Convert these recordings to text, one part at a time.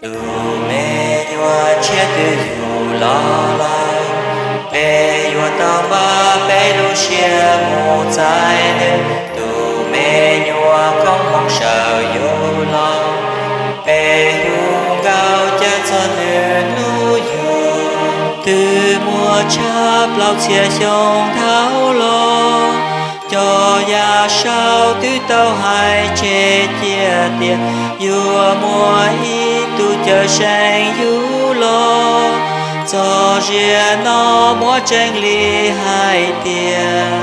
Tus me nyuam ntshiab twg yug los lawm, peb yuav tau npaj peb lub siab mus txais nws. Tus me nyuam koob hmoov sawv yug los, peb hu nkauj cav txog nws hnub yug. Twb muaj tshaj plaub txhiab xyoo dhau los, cov yaj saub twb tau hais tseg cia tias yuav muaj ib tug cawm seej yug los. Txog ziag no muaj tseeb li hais tias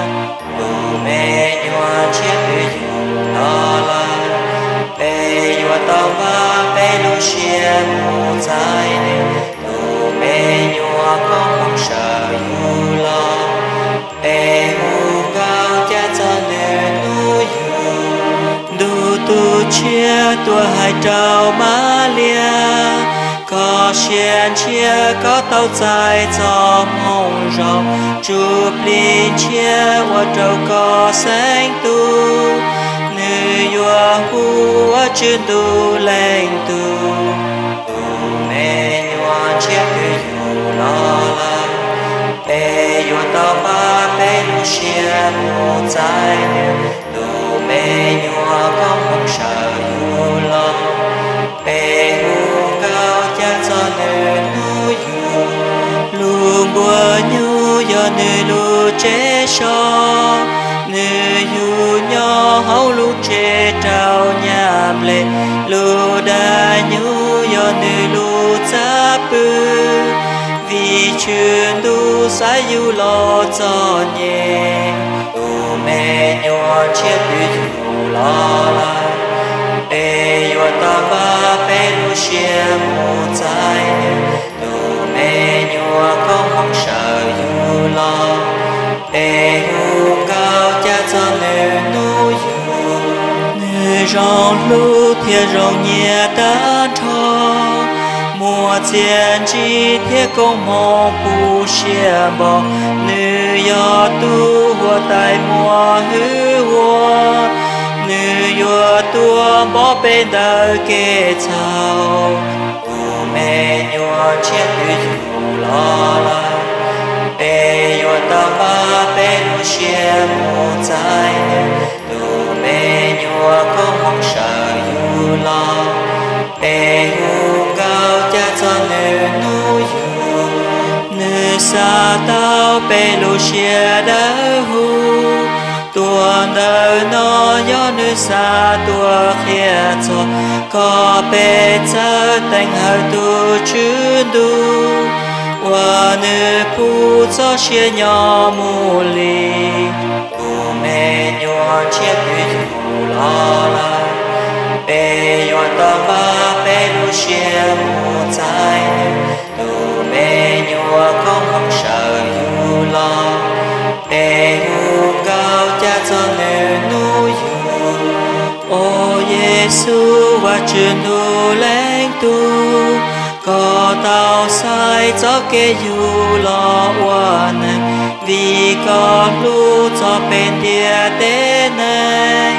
tus me nyuam ntshiab twg yug los lawm, peb yuav tau npaj peb lub siab mus txais nws. Tus me nyuam koob hmoov sawv yug los, peb hu nkauj cav txog nws hnub yug. Ntuj tus Tshiab tuaj hais rau Malias, koj sia ntshiab koj tau txais txoj moo zoo, ntsuj plig ntshiab ua rau koj xeeb tug, nws yuav hu ua Tswv Ntuj Leej Tub. Tus me nyuam ntshiab twg yug los lawm, peb yuav tau npaj peb lub siab mus txais nws. Tus me nyuam koob hmoov sawv yug los, peb hu nkauj cav txog nws hnub yug. Lub npua nyuj yog nws lub tsev so, nws yug nyob hauv lub tsev rau nyaj nplej. Lub dag nyuj yog nws lub txaj pw, vim Tswv Ntuj xaiv yug los txom nyem. Tus me nyuam ntshiab twg yug los lawm, peb yuav tau npaj peb lub siab mus txais nws. Tus me nyuam koob hmoov sawv yug los, peb hu nkauj cav txog nws hnub yug. Nws zoo hlub thiab zoo nyiam tag nrho, muaj txiaj ntsig thiab koob hmoov puv siab npaum. Nws yog tus huab tais muaj hwj huam, nws yuav tuaj npog peb ntawm kev txhaum. Tus me nyuam ntshiab twg yug los lawm, peb yuav tau npaj peb lub siab mus txais nws. Tus me nyuam koob hmoov sawv yug los, peb hu nkauj cav txog nws hnub yug. Nws xav tau peb lub siab dawb huv, tuam ntawm no yog nws xav tuaj qhia txog kom peb txawj teev hawm tus Tswv Ntuj uas nws pub txoj sia nyob mus li. Tus me nyuam ntshiab twg yug los lawm, peb yuav tau npaj peb lub siab mus txais nws. Tus me nyuam koob hmoov sawv yug los, peb hu nkauj cav txog nws hnub yug. Au Yexus Vajtswv Ntuj Leej Tub, koj tau xaiv txoj kev yug los ua neeg, vim koj hlub txog peb ntiaj teb neeg,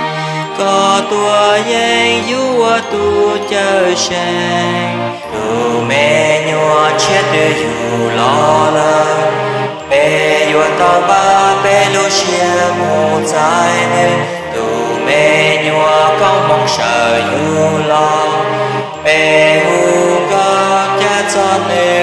koj tuaj yeem yug ua tus cawm seej. Tus me nyuam ntshiab twg yug los lawm, peb yuav tau npaj peb lub siab mus txais nws. Tus me nyuam koob hmoov sawv yug los, peb hu nkauj cav txog nws